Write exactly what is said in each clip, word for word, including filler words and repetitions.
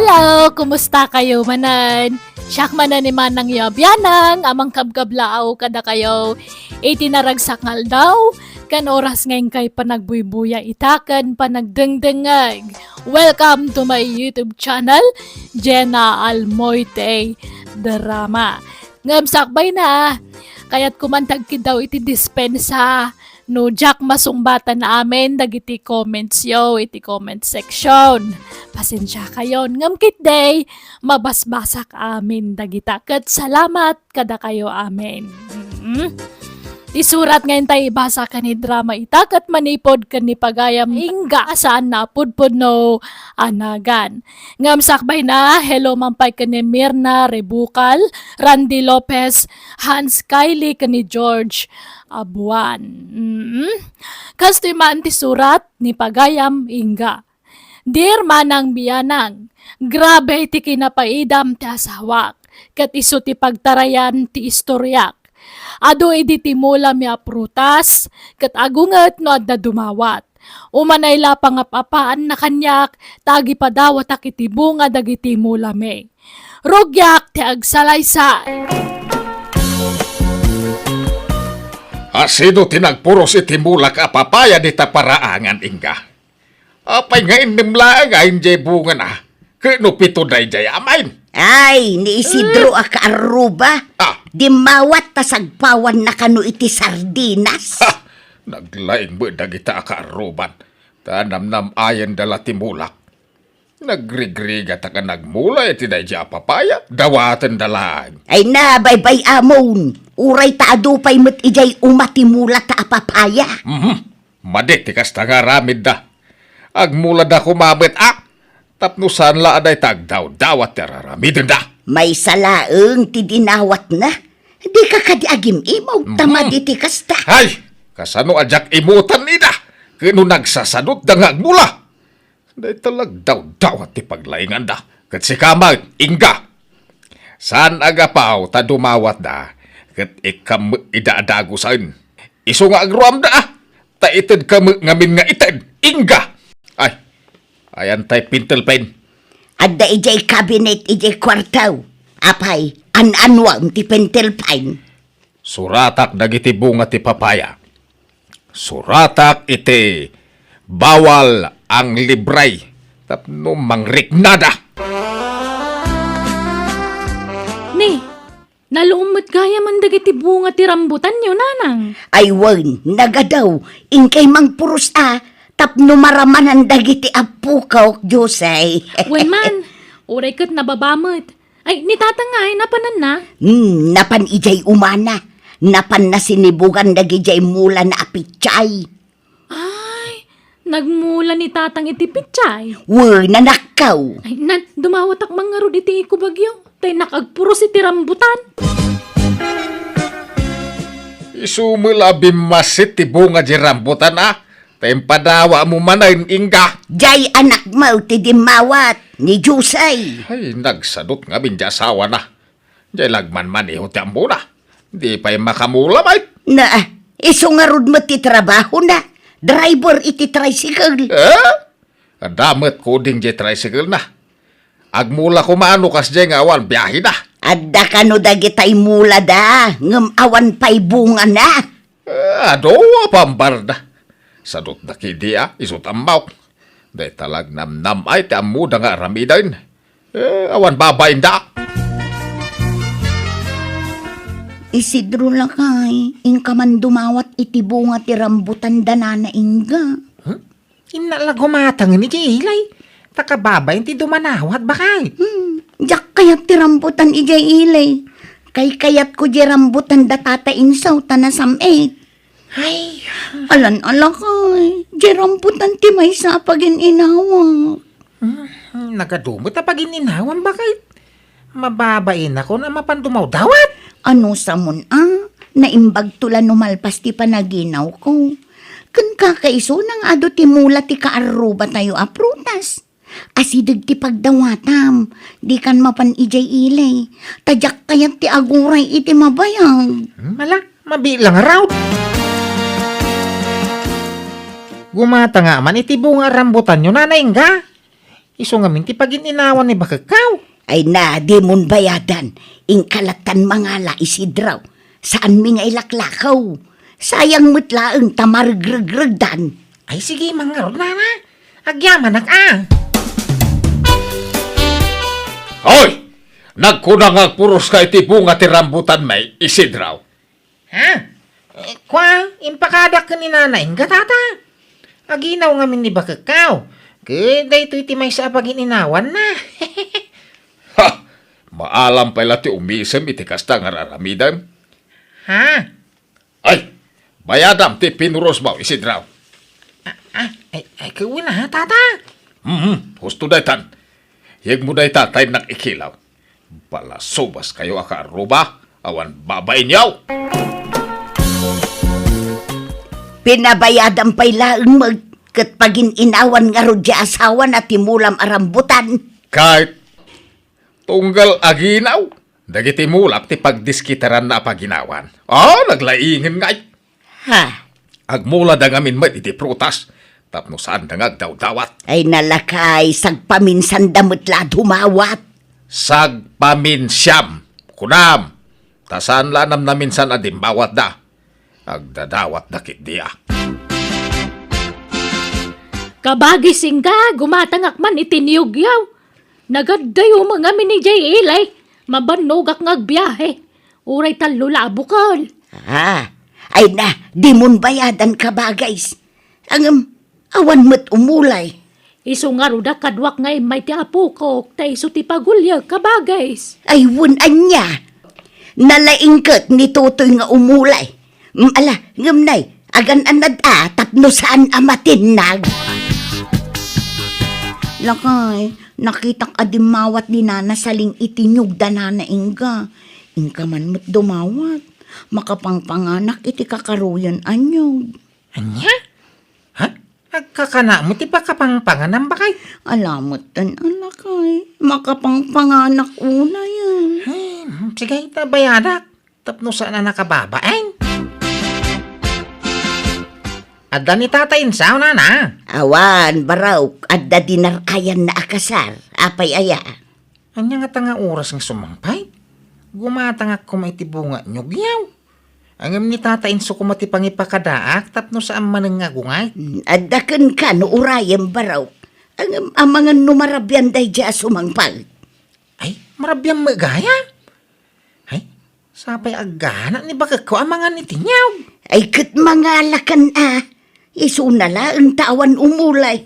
Hello! Kumusta kayo manen? Siak manen ni Manang yo a bianang a mangkabkablaaw kadakayo iti naragsak nga aldaw, ken oras nga inkay panagbuybuya ita ken panagdengdengngeg. Welcome to my YouTube channel, Jenna Almoite Drama. Ngem sakbay na, kayat ko man ti agkiddaw iti dispensa no diak masungbatan amin dagiti comments yo iti comment section. Pasensia kayon, ngem ketdi, mabasbasak amin dagita, ket salamat kadakayo amin. Mm. Ti surat nga intay ibasa ken idrama ita ket manipud ken ni pagayam Inga a saan a pudpudno a nagan. Ngem sakbay na, hello man pay ken ni Mirna Rebucal, Randy Lopez, Hans Kylie ken ni George Abuan. Mm. Kastoy man ti surat ni pagayam Inga. Dear Manang Bianang, grabe ti kinapaidam ti asawak, ket isu ti pagtarayan ti istoriak. Adu idi ti mulami a prutas, ket agunget no adda dumawat. Umanay la pangap-apaanna kaniak, ta agipadawatak iti bunga dagiti mulami. Rugiak ti agsalaysay. Asino ti nagpuros iti mulak a papaya dita paraangan, Inga? Apay nga innem laeng a idiay bungana? Ket no pito daydiay amin? Ay, ni Isidro a kaarruba. Ah. Dimmawat ta sagpawanna kano iti sardinas. Ha! Naglaing met dagita a kaarruban, ta namnam-ayenda la ti mulak. Nagrigrigatak a nagmula iti daydiay a papaya, dawatenda laeng. Ay na, baybay-amon. Uray ta adu pay met idiay uma ti mula ta a papaya. Mhm. Madi ti kasta nga aramidda. Agmulada koma met a, tapno saan la a dayta agdawdawat ti ar-aramidenda. Maysa laeng ti dinawatna. Dika kadi agim-imaw ta Mhm. madi ti kasta. Ay! Kasano a diak imutan ida? Ket no nagsasadutda nga agmula? Dayta la agdawdawat ti paglainganda. Ket sika met, Inga. Saan a gapu ta dumawatda, ket ikkam met ida a dagusen. Isu nga agruamda, a, ta itedka met ngamin nga ited, Inga. Ay, ayan tay pentel pen. Adda idiay cabinet idiay kuarto. Apay, an-anuam ti pentel pen? Suratak dagiti bunga ti papaya. Suratak iti bawal ang libre tapno mangriknada. Ni, naluom met gayam dagiti bunga ti rambutanyo, nanang. Ay wen, nagadu, inkay mangpuros a, tapno maramanan dagiti appukaw, Diosay. Wen man, uray ket nababa met. Ay, ni tatang ngay, napananna? Hmm, napan idiay umana. Napanna sinibugan dagidiay mulana a pitsay. Ay, nagmula ni tatang iti pitsay? Wen, nanakkaw. Ay, nan, dumawatak man ngarud iti ikubagyo. Tay nakagpuros iti rambutan. Isu met la a bimmasit ti bunga di rambutan, a. Ta impadawatmo manen, Inga. Diay anakmo ti dimmawat, ni Diosay. Ay, nagsadut ngamin di asawana. Diay la agmanmaneho ti ammona. Di pay makamula met. Na, isu ngarud met ti trabahona. Driver iti tricycle. Eh? Adda met kuding diay tricycle na. Agmula koma no kasdiay nga awan biahena. Adda kano dagitay mulada, ngem awan pay bungana. Eh, adu a pambarda. Sadutda ketdi a, isu ti ammok. Dayta la agnamnam-ay ti ammoda nga aramiden. Eh, awan babainda. Isidro lakay, inka man dumawat iti bunga ti rambutan da Nana Inga. Hmm? Inna la gumatangen idiay ili. Ta kababain ti dumanawat, bakay. Hmm, diak kayat ti rambutan idiay ili. Kaykayatko diay rambutan da Tata Insaw ta nasam-it. Ay. Alan-alakay, diay rambutan ti maysa a pagin-inawak. Hmm, nagadu met a pagin-inawam, bakay. Mababainakon a mapan dumawdawat. Ano samon a? Naimbagto la no malpas ti panaginawko. Ken kakaisuna nga adu ti mula ti kaarrubatayo a prutas. Asideg ti pagdawatam. Dikan mapan idiay ili. Ta diak kayat ti aguray iti mabayag. Hmm, ala, mabiit la ngarud. Gumata nga man iti bunga a rambutanyo, Nana Inga. Isu ngamin ti pagin-inawan ni bakekkaw. Ay na, dimon bayadan. Inka lattan mangala, Isidro. Saanmi nga ilaklakaw. Sayang met laeng ta maregregregdan. Ay, sige, mangarod, nana. Agyamanak, a. Hoy! Nagkuna nga agpuros ka iti bunga ti rambutan, may Isidro. Ha? Eh, kwa, impakadak ken ni Nana Inga, tata. Aginaw ngamin ni bakekkaw. Ket daytoy ti maysa a pagin-inawanna. Ha! Maalam pay la ti umisem iti kasta nga ar-aramidem. Ha? Ay, bayadam ti pinurosmo, Isidro. Ah, ah, ay, ay, kawina, ha, tata? Mhm, husto daytan. Yegmo dayta ta innak ikilaw. Palasubas kayo a kaarruba, awan babainyo! Pinabayadam pay laeng met, ket pagin-inawan ngarud ti asawana ti mulam a rambutan. Kay tunggal aginaw, dagiti mulak ti pagdiskitaranna a paginawan. Oh, naglaingen ngay. Ha? Agmulada ngamin met iti prutas, tapno saanda nga agdawdawat. Ay nalakay, sagpaminsanda met la dumawat. Sagpaminsiam, kunam, ta saan la a namnaminsan a dimmawatda. Agdadawatda ketdi a. Kabagis, Inga, gumatangak man iti niyogyaw. Nagaddayo met ngamin idiay ilay. Mabannogak nga agbiahe. Uray tallo la a bukel. Ah, ay na, dimon bayadan, kabagis. Ngem, awan met umulay. Isu ngarud a kaduak nga immay ti apokok, ta isu ti paguliek, kabagis. Ay, wen, ania? Nalaingket ni Totoy nga umulay. Mm, ala, ngem nay, agan-anad a tapno saan a matinnag. Lakay, nakitak a dimmawat ni Nana Saling iti niyog da Nana Inga. Inka man met dumawat. Makapangpanganak iti kakaruyen a niyog. Ania? Ha? Agkakana met ti pakapangpanganam, bakay? Ala metten a lakay. Makapangpanganak unayen. Ay, sige, ta bayadak. Tapno saan a nakababain. Adda ni Tata Insaw, nana? Awan, barok. Adda dinar-ayanna a kasar. Apay aya? Ania ngata nga oras nga sumangpay? Gumatangak koma iti bunga niyogyaw. Ngem ni Tata Insaw koma ti pangipakadaak tapno saan manen nga agungay. Hmm, adda kenka no urayem, barok. Ngem amangan no marabian daydiay a sumangpay. Ay, marabian met gayam? Ay, sapay aggana ni bakekko amangan iti niyog. Ay, ket mangalakan a. Isuna laeng ta awan umulay.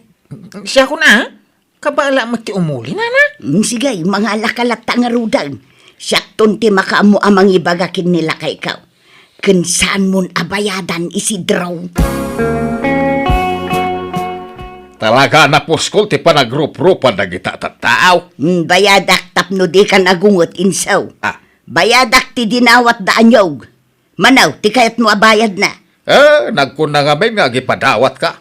Siakon a? Kabala met ti umuli, nana? Mm, sige, mangalaka latta ngaruden. Siakton ti makaammo a mangibaga ken ni lakayko. Ken saanmon a bayadan, Isidro. Talaga a napuskol ti panagruprupan dagita tattao. Mm, bayadak tapno dika nagunget, Insaw. Ah. Bayadak ti dinawat da a niyog. Mano ti kayatmo a bayadna? Eh, nagkunna ngamin nga agipadawatka.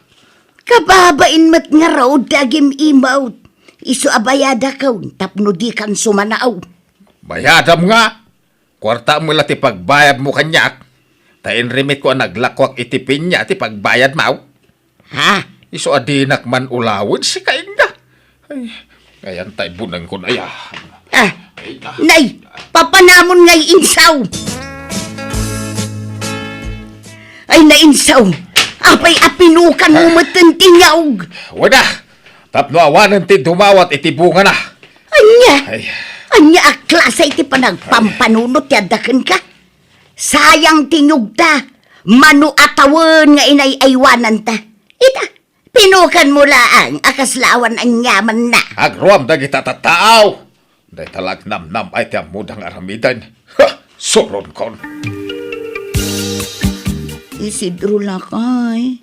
Kababain met ngarud ti agim-imawt. Isu a bayadakon tapno dikan sumanao. Bayadam nga. Kuartam la ti pagbayadmo kaniak. Ta inrimitko a naglakuak iti pinya ti pagbayadmo. Ha? Isu a dinak man ulawen, sika, Inga. Ay, ayan tay bunangkon, aya. Ah, ay, na. Nay, papanamon ngay, Insaw. Ay, na, Insaw. Apay a pinukan mo metten ti nyaog? Wada, tapno awanen ti dumawat iti bungana. Anya? Ay. Anya a klase iti panagpampanunot ti adda kenka? Sayang ti nyugta, mano a tawen nga inay-aywananta. Ita, pinukan mo laang a kasla awan aniamanna. Agruam dagita tattao. Dayta la agnamnam-ay ti ammoda nga aramiden. Ha! Suronkon. Isidro lakay,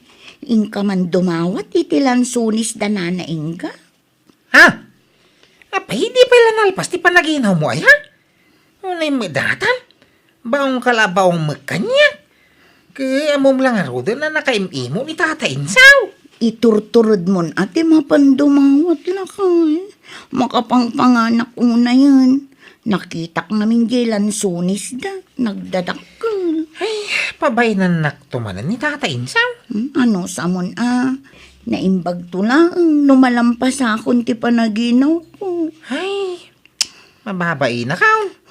inka man dumawat iti lansones da Nana Inga? Ha? Apay, di pay la nalpas ti panaginawmo aya? Unay met datan? Baongka la a baong met kaniak. Ket ammom la ngaruden a nakaim-imo ni Tata Insaw. Iturturedmon a ti mapan dumawat lakay. Makapangpanganak unayen. Nakitak ngamin diay lansones da. Nagdadakkel. Ay, Pabainannakto manen ni Tata Insaw. Hmm, ano samon a? Naimbagto laeng no malampasakon ti panaginawko. Ay, mababainak.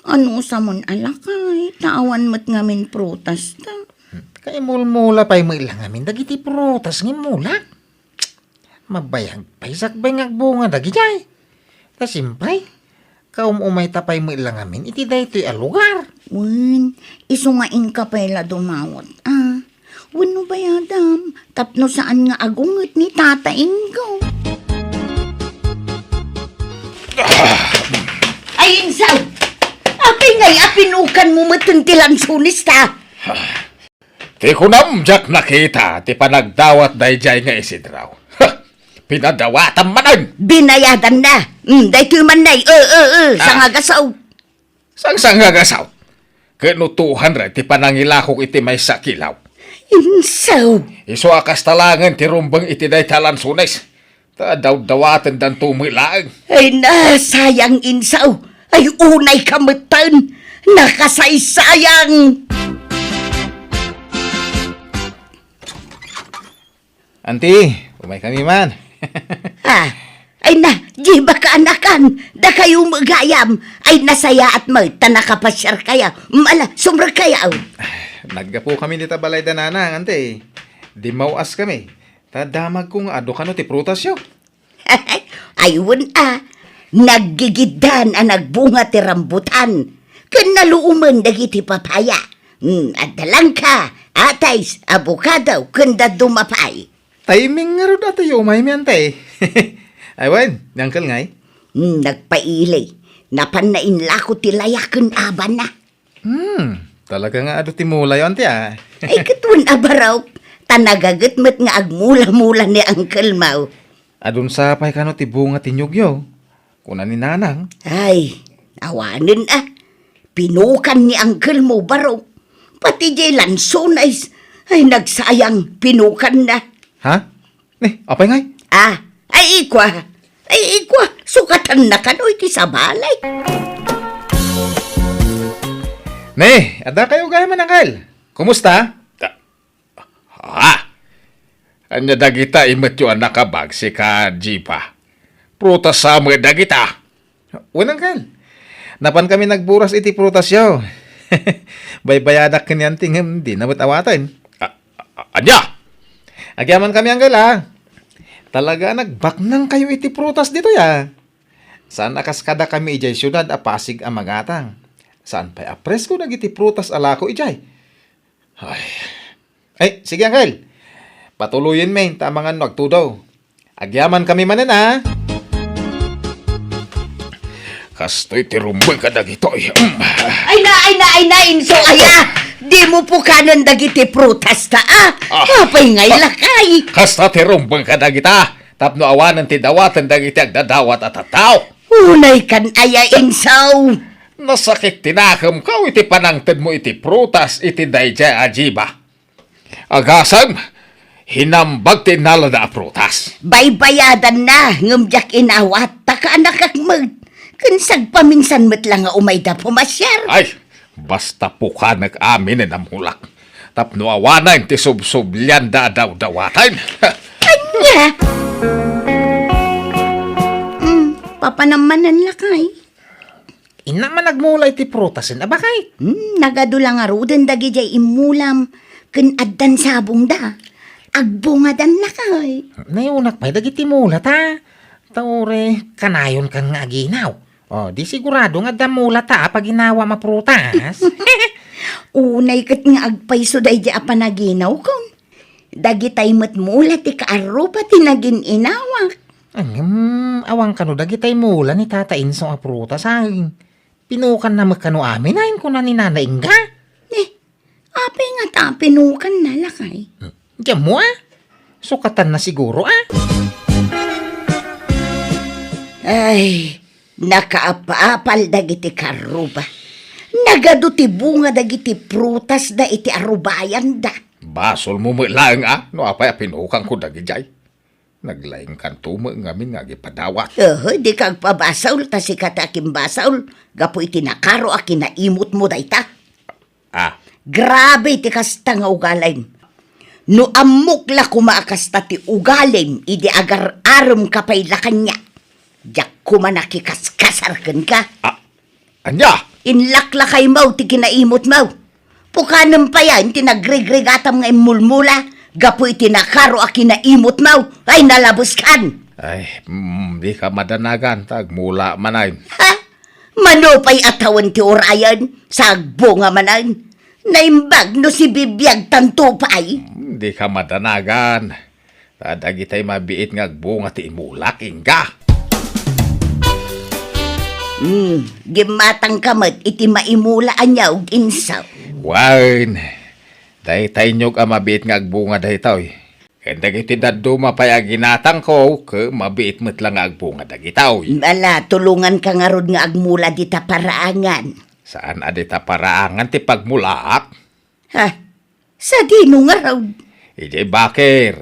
Ano samon a lakay, ta awan met ngamin prutasta. Hmm, kaimulmula pay met la ngamin dagiti prutas nga immulak. Mabayag pay sakbay nga agbunga dagijay. Ta siempre, kaum-umayta pay met la ngamin iti daytoy a lugar. Wen, isu nga inka pay la dumawat, a? Wenno bayadam, tapno saan nga agunget ni Tata Ingo. Ay, Insaw! Apay ngay a pinukanmo met ti lansones ta? Ti kunam, diak nakita ti panagdawat daydiay nga Isidro. Ha! Pinadawatam manen! Binayadanna. Mm, daytoy man nay. E, e, e, Ah. Sangagasaw. Sang sangagasaw? Ket no tuhan ray ti panangilakok iti maysa a kilaw. Insaw. Isu a kasta laengen ti rumbeng iti dayta a lansones. Ta dawdawatendanto met laeng. Ay, nasayang, Insaw. Ay, unayka metten. Nakasaysayang. Anti, umaykami man. Ah, ay na, Jiba kaanakan. Dakayo met gayam. Ay, nasayaat met ta nakapasiarkayo. Mala, sumrekkayo. Naggapukami dita balay da nanang, anti. Dimmaw-askami. Ta damagko nga adu kano ti prutasyo. Ay, wen a, naggigiddan a nagbunga ti rambutan, ken naluomen dagiti papaya. Hmm, adda langka, atis, abukado, ken dadduma pay. Timing ngarud a ti umaymi, anti. Ay, wen, ni Uncle ngay? Hmm, nagpaili. Napanna inlako ti layak ken abanna. Hmm, talaga nga adu ti mulayo, anti, a. Ay, ket wen a, Barok, ta nagaget met nga agmula-mula ni Uncle Mau. Adun sa pay kano ti bunga ti niyogyo, kuna ni Nanang. Ay, awanen a. Pinukan ni Uncle Mau, Barok. Pati diay lansones, ay, nagsayang, pinukanna. Ha? Ni, apay ngay? Ah, ay ikwa. Ay ikwa, sukatanna kano iti sabali. Ni, adda kayo gayam, Uncle. Kumusta? Ah, ha? Ania dagita imetyo a nakabag, sika Jiba? Prutas sa met dagita. Wen, Uncle. Napankami nagburas iti prutasyo. Baybayadak ken ni Anti ngem dina met awaten. A-, a-, ania? Agyamankami, Uncle, a. Talaga a nagbaknangkayo iti prutas ditoy, a. Saan a kas kadakami idiay siudad a Pasig a magatang. Saan pay a presko dagiti prutas a lako idiay. Ay. Ay, sige, Uncle. Patuloyenmi ta amangan no agtudo. Agyamankami manen, a. Kastoy ti rumbeng kadagitoy. Mm. Ay na, ay na, ay na, Inso, aya. Dimo pukanen dagiti prutas ta, a. Ah. Apay ngay lakay. Kasta ti rumbeng kadagita. Tapno awanen ti dawaten dagiti agdadawat a tattao. Unaykan aya, Inso. Nasakit ti nakemko iti panangtedmo iti prutas iti daydiay a Jiba. Agasem, hinambag ti innalada a prutas. Baybayadanna, ngem diak inawat, ta kaanakak met. Ken sagpaminsan met la nga umayda pumasiar. Ay, basta pukanek aminen a mulak. Tapno awanen ti subsublianda a dawdawaten. Ania? Hmm, papanam manen lakay. Inna man nagmula iti prutasen a bakay. Hmm, nagadu la ngaruden dagidiay immulam ken addan sabongda. Agbungadan lakay. Nayunak pay dagiti mula ta. Ta uray kanayonkan nga aginaw. O, di sigurado nga adda mula ta a paginawam a prutas. Unay ket nga agpayso daydi a panaginawkon. Dagitay met mula ti kaarruba ti nagin-inawak. Ngem, awan kano dagitay mula ni Tata Inso a prutas, ay. Pinukanna met kano amin, ay, kuna ni Nana Inga. Eh, apay nga ta pinukanna, lakay? Hmm. Diammo, a? Sukatanna siguro, a? Ay, nakaapapal dagiti kaarruba. Nagadu ti bunga dagiti prutasda iti arubayanda. Basolmo met laeng, a, no apay a pinukanko dagidiay. Naglaingkanto met ngamin nga agipadawat. Oho, dika agpabasol, ta sika ti akimbasol, gapu iti nakaro a kinaimutmo dayta. A, Grabe ti kasta nga ugalim. No ammok la koma a kasta ti ugalim idi agar-aremka pay la kaniak, diak koma nakikaskasar kenka. Ah, ania? Inlaklakaymo ti kinaimotmo. Pukanem payen ti nagrigrigatam nga immulmula gapu iti nakaro a kinaimotmo. Ay, nalabeskan! Ay, mm, dika madanagan, ta agmula manen. Ha? Mano pay a tawen ti urayen, sa agbunga manen. Naimbag no sibibiagtanto pay. Mm, dika madanagan. Ta dagitay mabiit nga agbunga ti imulak, ingga. Hmm, gimmatangka met iti maimula a niaog, Insaw. Wen, daytay niog a mabiit nga agbunga daytoy. Ken dagiti dadduma pay a ginatangko, ket mabiit met la nga agbunga dagitoy. Ala, tulonganka ngarud nga agmula dita paraangan. Saan a dita paraangan ti pagmulaak? Ha? Sadino ngarud? Idiay baker.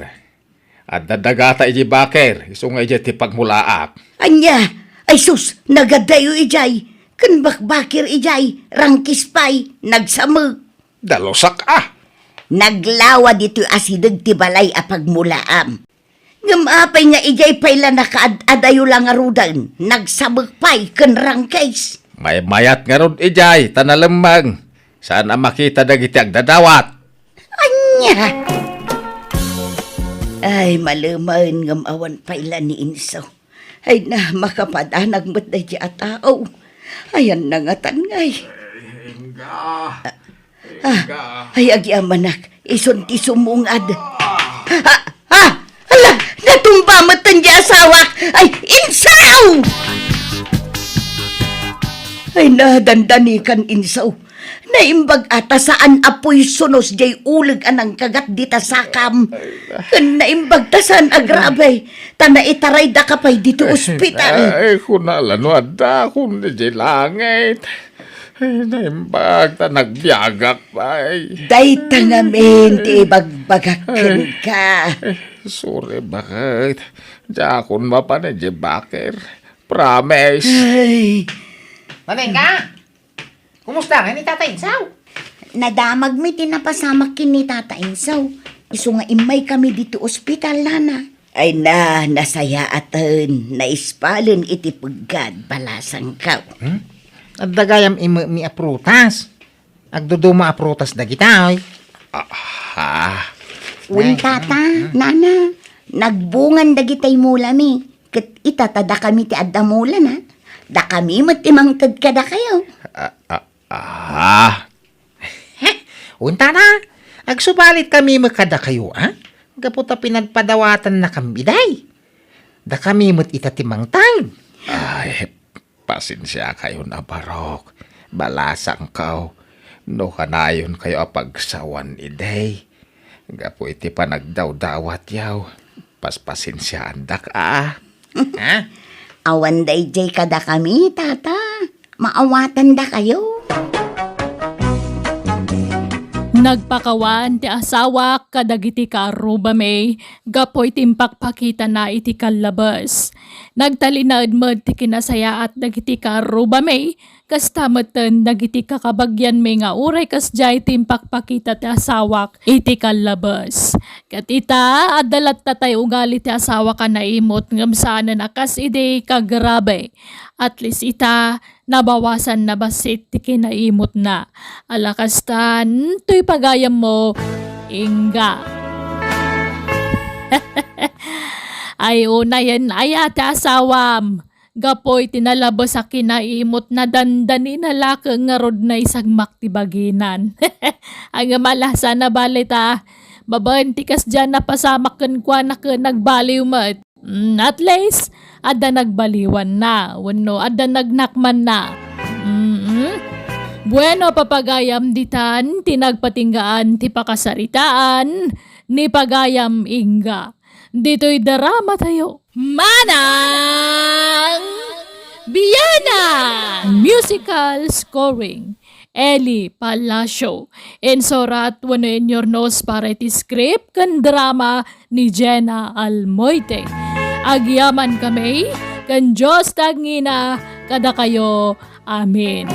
Adda dagata idiay baker, isu nga idiay ti pagmulaak. Ania? Ay sus, nagadayo idiay. Ken bakbaker idiay, rangkis pay, nagsamek. Dalusak a! Naglawa ditoy asideg ti balay a pagmulaam. Ngem apay nga idiay pay la nakaad-adayo la ngaruden, nagsamek pay ken rangkis? Maymayat ngarud idiay, ta nalemmeng. Saan a makita dagiti agdadawat. Ania? Ay, malemen ngem awan pay la ni Inso. Ay na, makapadanag met daydi a tao. Ayan na ngatan ngay. Inga. Ah, ay, agyamanak, isun ti sumungad. Ah, ah, ala, natumba met ti asawak. Ay, Insaw! Ay, nadandanikan, Insaw. Naimbag a ta saan a puy sunos jay uleg a nangkagat dita sakam. Ken naimbag ta saan a grabe, ta naitaray daka pay dito ospital. Ay, kuna la no adda kun di langit. Ay, naimbag ta nagbiagak pay. Dayta ngamin ti ibagbagak kenka. Ay, sorry, bakit? Diakon mapan di baker. Promise. Ay. Manengka? Kumusta nga ni Tata Insaw? Nadamagmi ti napasamak ken ni Tata Insaw. Isu nga immaykami dito ospital, nana. Ay na, nasayaaten, naispalen iti peggad, balasangko. Hmm? Adda gayam imekmi a prutas. Agduduma a prutas dagitoy. Aha. Wen, Tata, nana, nagbungan dagitay mulami. Ket ita ta dakami ti adda mulana. Dakami met ti mangted kadakayo. Ah, ah, Ah. Wen, Tata, agsubalitkami met kadakayo, a? Gapu ta pinagpadawatannakami idiay. Dakami met ita ti mangted. Ay, pasensiakayon a barok. Balasangko, no kanayonkayo a pagsawan idiay. Gapu iti panagdawdawatyo, paspasensiaandak a. Ha? Awan daydiay kadakami, Tata. Maawatandakayo. Nagpakawan ti asawak kadagiti kaarrubami gapu iti impakpakitana iti kallabes. Nagtalinaed met ti kinasayaat dagiti kaarrubami. Kasta metten dagiti kakabagianmi nga uray kasdiay ti impakpakita ti asawak iti kallabes. Ket ita, adda latta tay ugali ti asawak a naimot ngem saanen a kas idi kagrabe. At least ita, nabawasan na bassit ti kinaimotna. Ala kastan, toy pagayammo, ingga. Ay, unayen aya ti asawam. Gapu iti nalabes a kinaimot, nadandanina la ket ngarud naisagmak ti baginan. Ngem ala, saan a bale ta babaen ti kasdiay a napasamak kenkuana ket nagbaliw met. Mm, at least, adda nagbaliwanna, wenno adda nagnakmanna. Mm-mm. Bueno, papagayam, ditan ti nagpatinggaan ti pakasaritaan ni pagayam, ingga. Ditoy drama tayo. Manang Biana! Musical scoring, Eli Palacio. Insurat wenno inyurnos para iti script ken drama ni Jenna Almoite. Agyaman kami, ken Dios ti agngina kadakayo. Amen.